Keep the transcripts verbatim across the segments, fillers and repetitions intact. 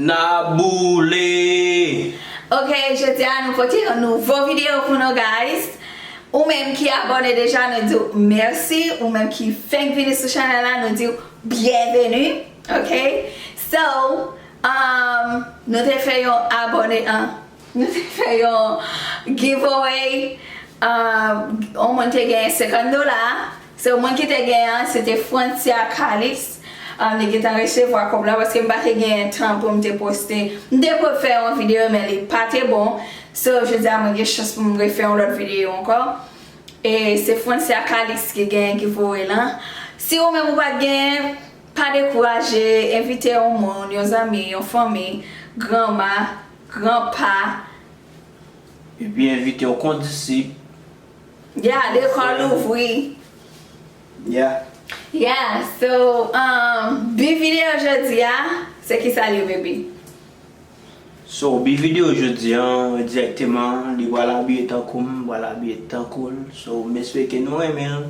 N a boule! Ok, jodi a nou pote yon nouvo videyo pou nou, guys. Ou menm ki abòne deja, nou di w mèsi. Ou menm ki fenk vini sou chanèl la, nou di w byenveni. Ok? So, um, nou te fè yon abòne, an, nou te fè yon giveaway. Um, yon moun te genyen senkant dola. So, moun ki te genyen an, se te Francia Calix. Um, li gentan resevwa kòb la, paske m pa te genyen tan pou m te poste. M te pou fè yon videyo, men li pa te bon. So, jodi a, mwen gen chans pou m refè yon lòt videyo ankò. E se Francia Calix ki genyen giveaway lan. Si ou menm ou pa t genyen, pa dekouraje, envite yon moun, yon zanmi, yon fanmi, granma, granpa. Epi envite yon kondisip. Yeah, lekòl ouvri. Yeah. Yeah, so, um, bi videyo jodi a, se kisa l ye, baby? So, bi videyo jodi a, dirèkteman, li pral abiye tankou m, m pral abiye tankou l. So, m espere ke nou renmen l.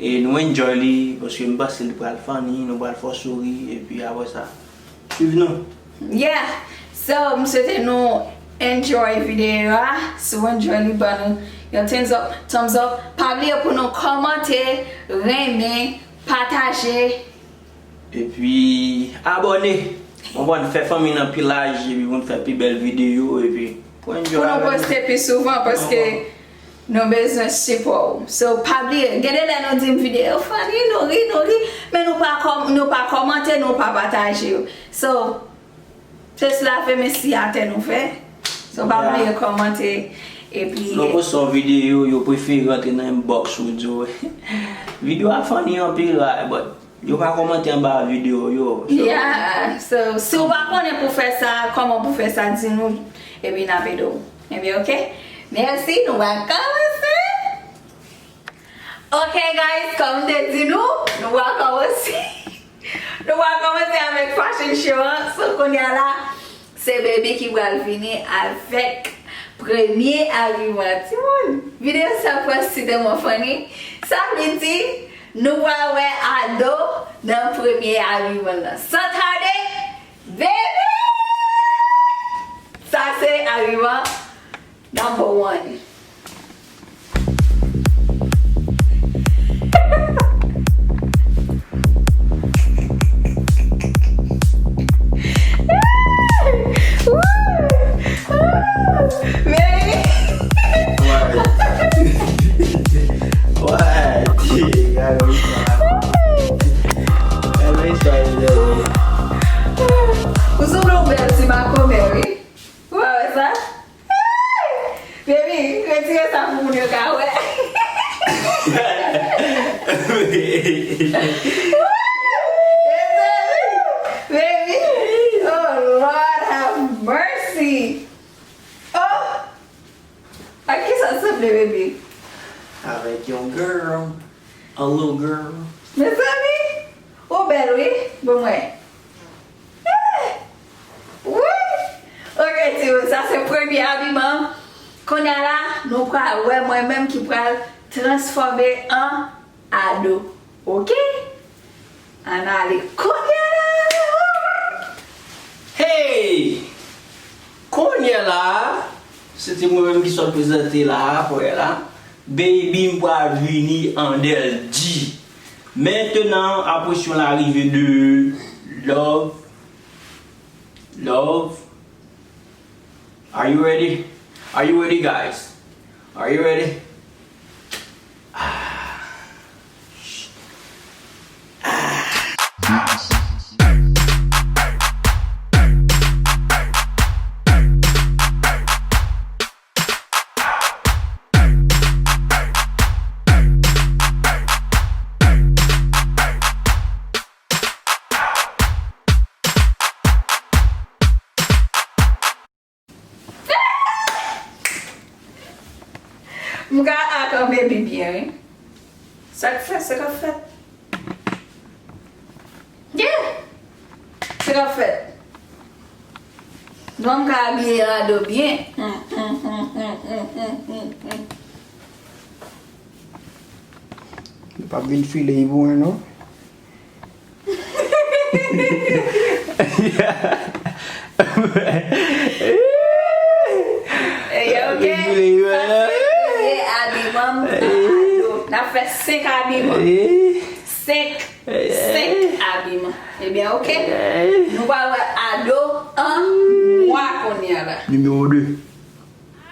E nou enjoy li, paske m panse li pral funny, nou pral fè w souri, epi apre sa, swiv nou. Yeah, so, m swete nou enjoy videyo a. Si w enjoy li, ban nou yon thumbs up, thumbs up. Pa bliye pou nou kòmante, renmen, pataje. Epi, abòne. Konprann, fè fanmi nan pi laj, epi pou n fè pi bèl videyo, epi pou enjoy Pou nou avè nou. Poste pi souvan, paske nou bezwen sipò w. So, pa bliye, gen de lè nou di m videyo funny, nou ri, nou ri, men nou pa kòm-, nou pa kòmante, nou pa pataje yo. So, se lave men si atè nou fè. So, pa Yeah. bliye kòmante, epi Lè w poste yon videyo, yo prefere rantre nan inbox ou, di w, videyo a funny anpil, right, but yo pa kòmante anba videyo yo. So, Yeah, so, si w pa konnen pou fè sa, kòman pou fè sa, di nou, epi n ap ede w. Epi, ok? Mèsi, nou va kòmanse. Ok, guys, kòm m te di nou, nou va kòmanse. Nou va kòmanse avèk fashion show an. So, kounye a la, se Baby ki pral vini avèk premye abiman. Timoun, videyo sa pral si tèlman funny. Sa vle di, nou pral wè Ado nan premye abiman nan. San tade, Baby! Sa se abiman number one. Baby! Why? Why? Gade istwa. Gade istwa, gade. Ou sanble yon bèl ti makomè, wi. Ou pa wè sa? Baby, retire sa pou moun yo ka wè. Baby, oh Lord have mercy. Oh, ak ki sa l sanble, baby? Avèk yon girl, a little girl. Mezanmi, ou bèl wi, bon mwen. Eh! Wi! Ok, timoun, sa se premye abiman. Kounye a la, nou pral wè mwen menm ki pral transfòme an Ado. Ok? Ann ale kounye a la. Hey! Kounye a la, se te mwen menm ki sot prezante la, kounye a la. Baby, m pral vini an Dèl G. Mentenan, apresyon la rive de Love. Love. Are you ready? Are you ready, guys? Are you ready? Ah. M ka ak an baby byen, wi. Sa k fèt, sa k ap fèt? Yeah! Sa k ap fèt? Bon, m ka abiye Ado byen. Li p ap vin file pou mwen, non. Ey, ok. Sa se premye abiman m nan Ado. N ap fè senk abiman. Senk. Senk abiman. Ebyen, ok. Nou pral wè Ado an nwa kounye a la. Nimewo de.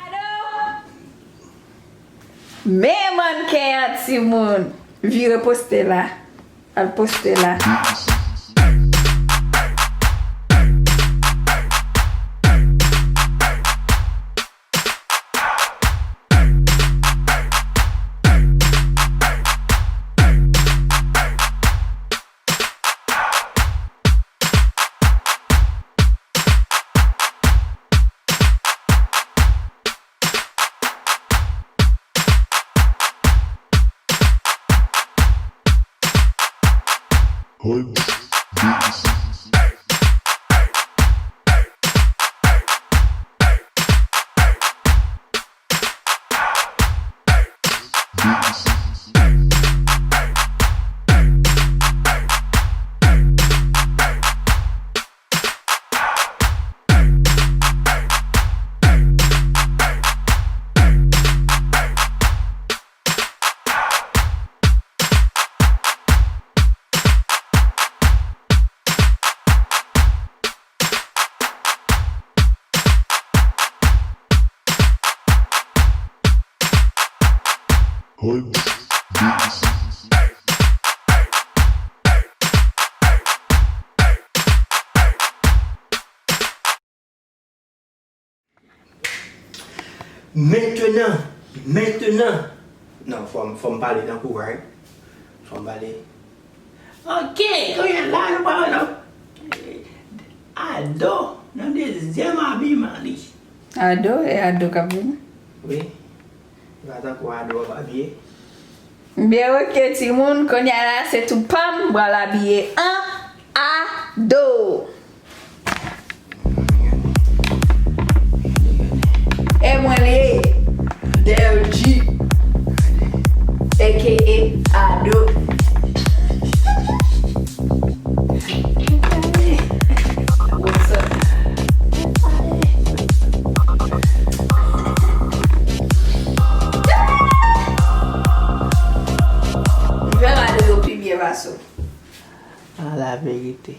Ado! Men mannken an, timoun. Vire poste la. Al poste la. Mentenan, mentenan. Non, fò m, fò m pale tankou, right? Fò m pale. Ok, kounye a la, nou pale nan Ado, nan dezyèm abiman li. Ado, e Ado k ap vini? Wi. Li pa tankou Ado ap abiye. Byen, ok, timoun, kounye a la, se tou pa m, m pral abiye an Ado. E mwen li ye, Derji, A K A Ado. What's up? M fè Ado yo pi byen pase w. A la verite.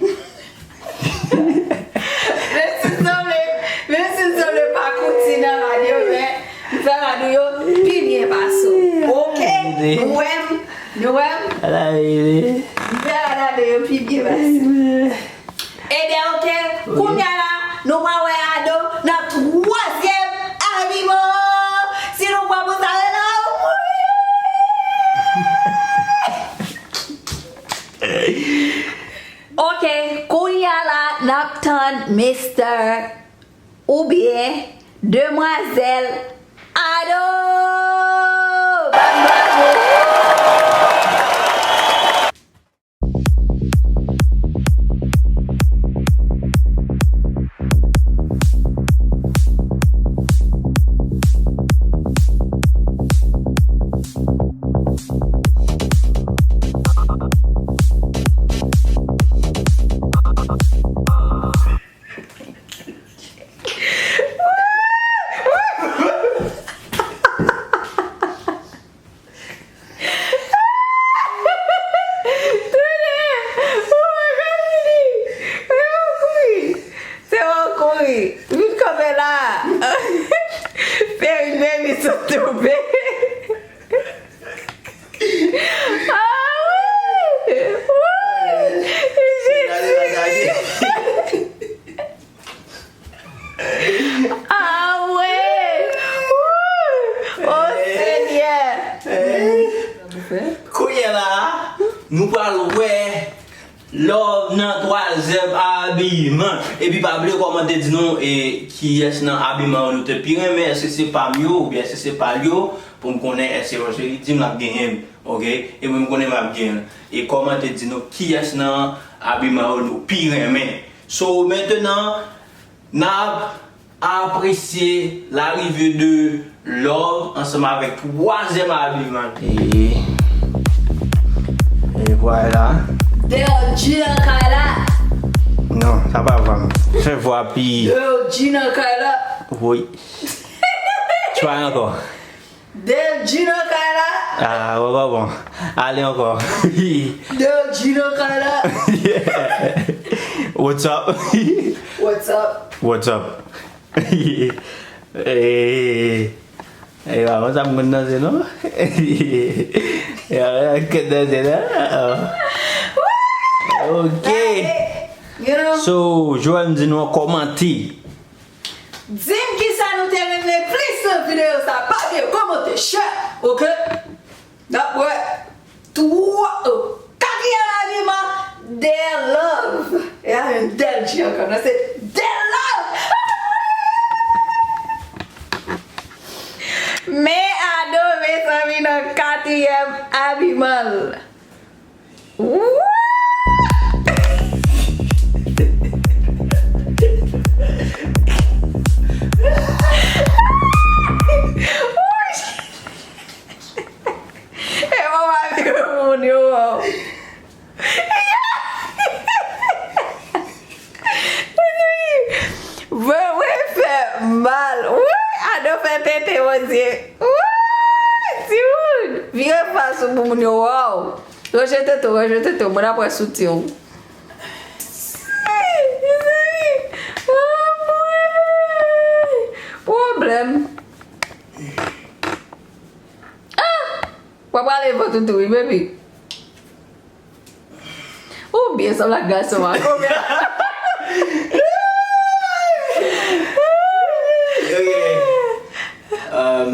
Menm si l sanble, menm si l sanble pa kouti nan rad yo, men m fè rad yo pi byen pase w. Ok? Nou wè m? Nou wè m? A la verite. M fè rad yo pi byen pase w. Ebyen, ok. Kounye a la, nou pral wè Ado nan twazyèm abiman. Si nou pran pou sa, rele w mouri. Ok, kounye a la, n ap tann Mister oubyen Demwazèl Ado! Ban m bravo! Tounen! Ou pa ka fini! Ou kouri! Se ou kouri! Vin kanpe la! Perik Baby sot tonbe! Ah wi! Wi! Jezi! Ah wi! Wouy! O Senyè! Kounye a la, nou pral wè Love nan twazyèm abiman. Epi pa bliye kòmante di nou e kiyès nan abiman yo nou te pi renmen, èske se pa m yo oubyen èske se pa l yo, pou m konnen èske paske li di m l ap genyen m, ok? E mwen m konnen m ap genyen l. E kòmante di nou kiyès nan abiman yo nou pi renmen. So, mentenan, n ap apresye larive de Love ansanm avèk twazyèm abiman. E, e vwala. Dèyè Djil Kala. Non, sa pa vwa m. Fè vwa pi. Yo, G nan kay la. Woy. Try ankò. Del G nan kay la. Ah, wè pa bon. Ale ankò. Del G nan kay la. Yeah. What's up? What's up? What's up? Eh, eh, pa konsa m konn danse non. Ya, kèt danse la. Ok. So, Joel, m di nou an kòmante. Di m kisa nou te renmen plis nan videyo sa. Pa bliye kòmante, share, ok? N ap wè. Twa, oh, katriyèm abiman, Del Love. E a menm Del G ankò, non, se Del Love. Men Ado, mezanmi, nan katriyèm abiman l. Woo! E mwen pa vle pou moun yo wè w. Vre, vre, fè mal. Woy, Ado fè tete, Bondye. Woy, timoun. Vire fas ou pou moun yo wè w. Ranje tete w, ranje tete w. Mwen ap wè soutyen w. Ay, mezanmi. Anmwey. Pwoblèm. Ah! W ap ale vant ou tou, wi, baby. Ou byen sanble ak gason an. Konbyen? Ok. Um,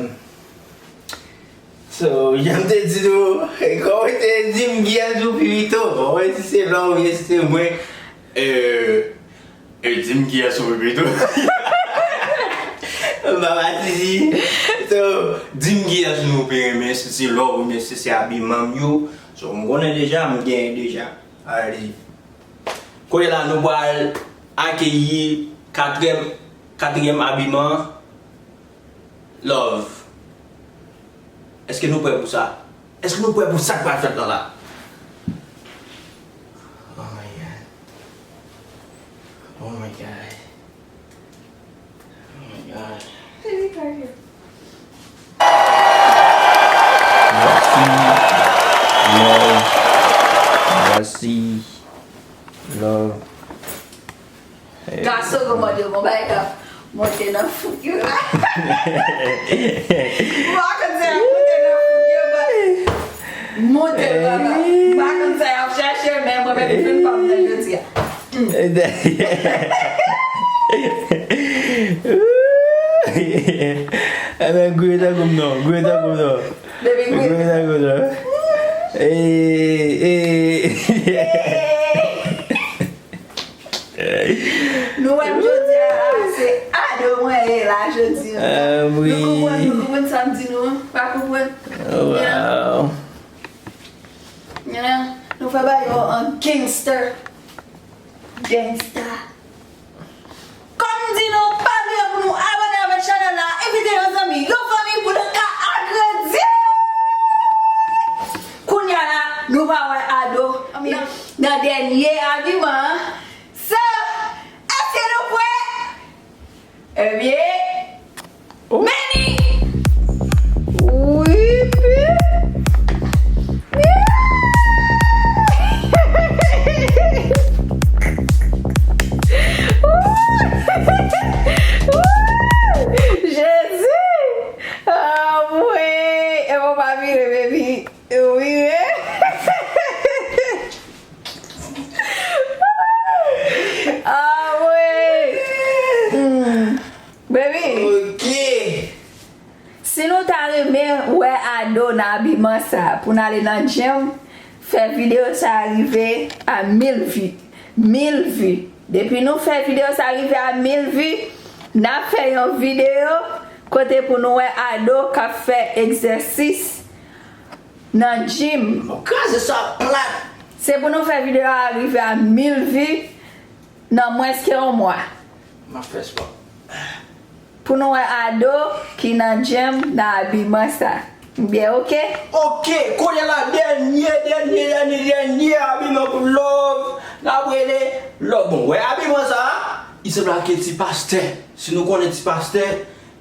so, jan m te di nou, kòman te di m kiyès ou pi pito. Kòman si se lò oubyen si se mwen. Euh, E di m kiyès ou pi pito. M pa patisi. So, di m kiyès nou pi renmen, si se love oubyen si se abiman m yo. So, m konnen deja, m genyen deja. Alrighty. Kounye la, nou pral akeyi katriyèm, katriyèm abiman. Love. Èske nou prè pou sa? Èske nou prè pou sa k pral fèt la la? Oh my God. Oh my God. Oh my God. Voici love. Voici love. Gason, kòman di yo, gon bagay k ap monte nan fouk yo la. M pa konn sa y ap monte nan fouk yo, but monte la la. M pa konn sa y ap chache, men mwen menm, m fin pa m nan jodi a. Ebyen, gouye tankou m non, gouye tankou m non. Baby, gouye. Gouye tankou m non. Ey, ey. Nou wè m jodi a la, se Ado mwen ye la jodi a. Ah, wi. Nou konprann, nou konprann sa m di nou an? Pa konprann? Oh, wow. Yeah. Nou fè bagay yo an gangster. Gangsta. Kòm m di nou, pa bliye pou nou abòne avèk chanèl la, envite yon zanmi, yon fanmi pou nou ka agrandi. Kounye a la, nou va wè Ado nan, nan dènye abiman an. So, èske nou prè? Ebyen, Meni! Wi, pi. Jezi! Anmwey! E bon, pa vire, baby. Vire. Anmwey! Hmm. Baby. Ok. Si nou ta renmen wè Ado nan abiman sa pou n ale nan gym, fè videyo sa a rive a mil vi. Mil vi. Depi nou fè videyo sa a rive a mil vi, n ap fè yon videyo kote pou nou wè Ado k ap fè egzèsis nan gym. Bon, kraze sa plat. Se pou nou fè videyo a rive a mil vi nan mwens ke yon mwa. M ap fè spò. Pou nou wè Ado ki nan gym nan abiman sa. Byen, ok? Ok, kounye a la, dènye, dènye, dènye, dènye abiman pou love. N ap rele Lò bon, wè abiman sa a? Li sanble ak ti pastè. Si nou konnen ti pastè,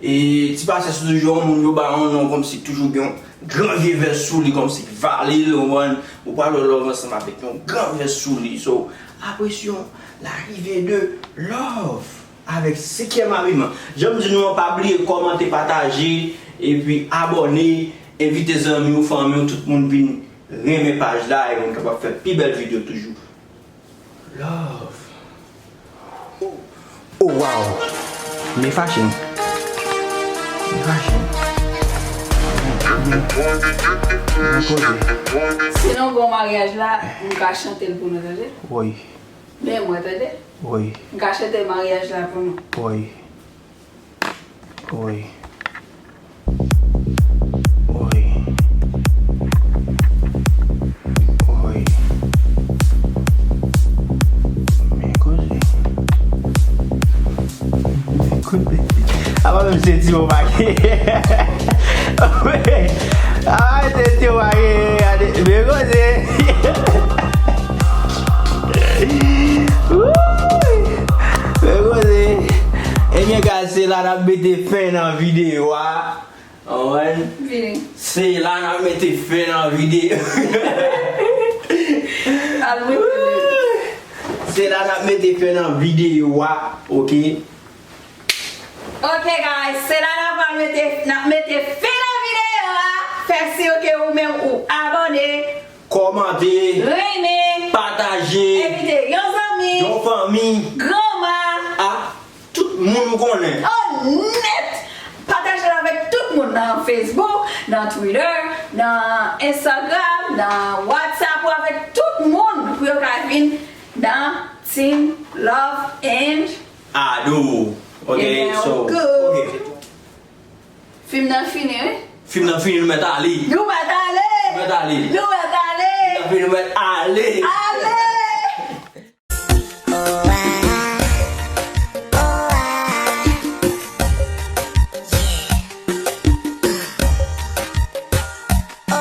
e ti pastè se toujou yon moun yo ba yon non kòmsi toujou gen yon gran vye vès sou li, kòmsi vale l, ou konprann? Ou pral wè Love ansanm avèk yon gran vès sou li. So, apresyon, larive de Love avèk senkyèm abiman. Jan m di nou an, pa bliye kòmante, pataje, epi abòne, envite zanmi w, fanmi w, tout moun vin renmen paj la, e pou n kapab fè pi bèl videyo toujou. Love. Oh wow. Men fache m. Men fache m. Men, men, men koze. Si nou gon maryaj la, m ka chante l pou nou tande. Woy. Men mwen tande. Woy. M ka chante maryaj la pou nou. Woy. Woy. Woy. Woy. Men koze. Men koze. Apa menm se ti yo pa gen. Apa se ti yo pa gen. Gade, men koze. Woy. Men koze. Ebyen, guys, se la n ap mete fen nan videyo a. Anwen. Vini. Se la n ap mete fen nan videyo. Al mete fen. Se la n ap mete fen nan videyo a, oke? Ok, guys, se la n ap al mete, n ap mete fen nan videyo a. Fè si ke ou menm ou abòne. Kòmante. Renmen. Pataje. Envite yon zanmi. Yon fanmi. Granma. A tout moun ou konnen. Oh, nèt! Pataje l avèk tout moun nan Facebook, nan Twitter, nan Instagram, nan WhatsApp ou avèk tout moun pou yo ka vin nan Team Love and Ado. Ok, so, ok. Fim nan fini, wi. Fim nan fini, nou mèt ale. Nou mèt ale. Nou mèt ale. Nou mèt ale. Fim nan fini, nou mèt ale.